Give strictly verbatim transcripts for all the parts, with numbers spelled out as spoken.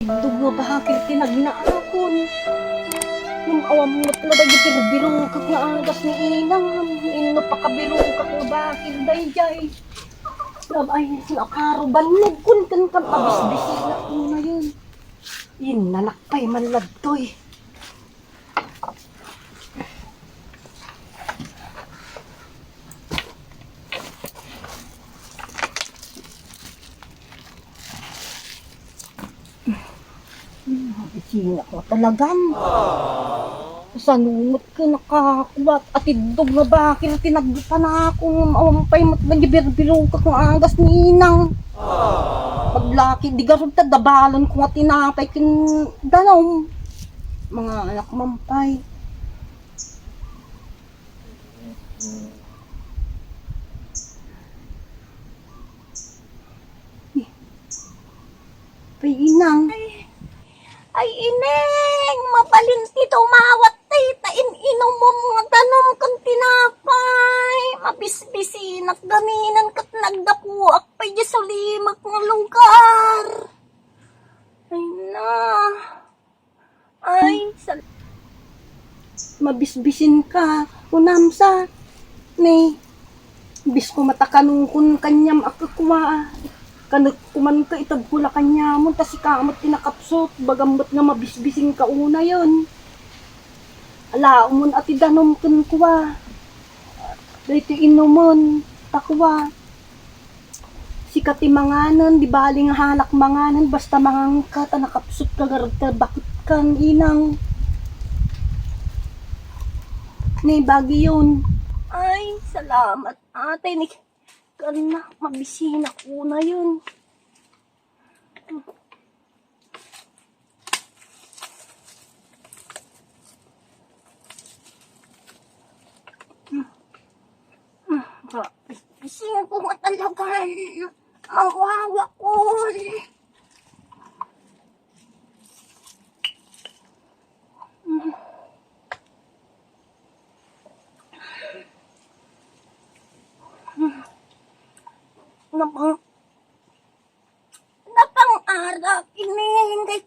Dugno bakil ti nagnaakon. Ngem awan met la dagiti birbirokek nga agas ni inang. Inno pakabirokek nga bakil daydiay. Ay, nakaro bannogkon ken kan abisbisinak kunayon. Innanak pay man ladtoy. Isinak nga talagan. Sano met ken nakakua, atiddog nga bakil ti nagpanakon, awan pay met nga birbirokek nga agas ni inang. Paglaki, di garud ta dabalan ko nga tinapay ken danum. Manganak man pay. Pay inang. Ay, ay, ineng, mabalin ti tumawat tay ta in-inumom nga danum ken tinapay. Mabisbisinak gaminen ket naggapuak pay di sulimek nga lugar. Ay na. Ay, sal-, mabisbisin ka, kunam sa, ne, bis ko matakanunkun kanyam a kakua, kanek kuman ka itad ko la kanyamon, ta sika met ti nakapsut, bagam met nga mabisbisin ka unayon. Alaumon a ti danum ken kua, daytoy inumon, ta kua. Sika ti manganen, di bali nga halak manganen, basta manganka ta nakapsut ka garud ta bakit kan inang. Ni bagi yun. Ay, salamat, ate. Ni, kana, mabisina ko na yun. Sino po matalagan? Mawawakol. Napang Napang-arak ini,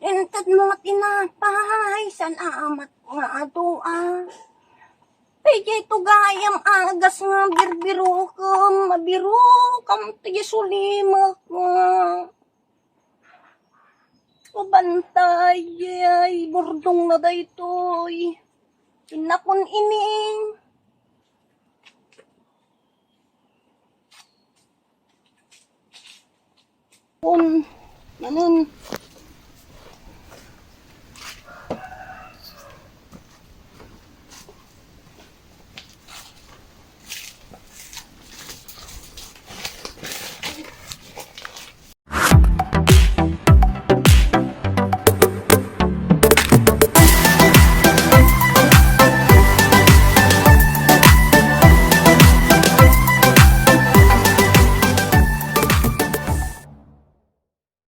inted mo nga tinapay, saan amat nga adu, ah. Pwede ito gayam agas nga birbirukem, mabirukam, ti sulimek nga. Ubantay, ay, burdong na daytoy. Inakon ini. Kun, manun,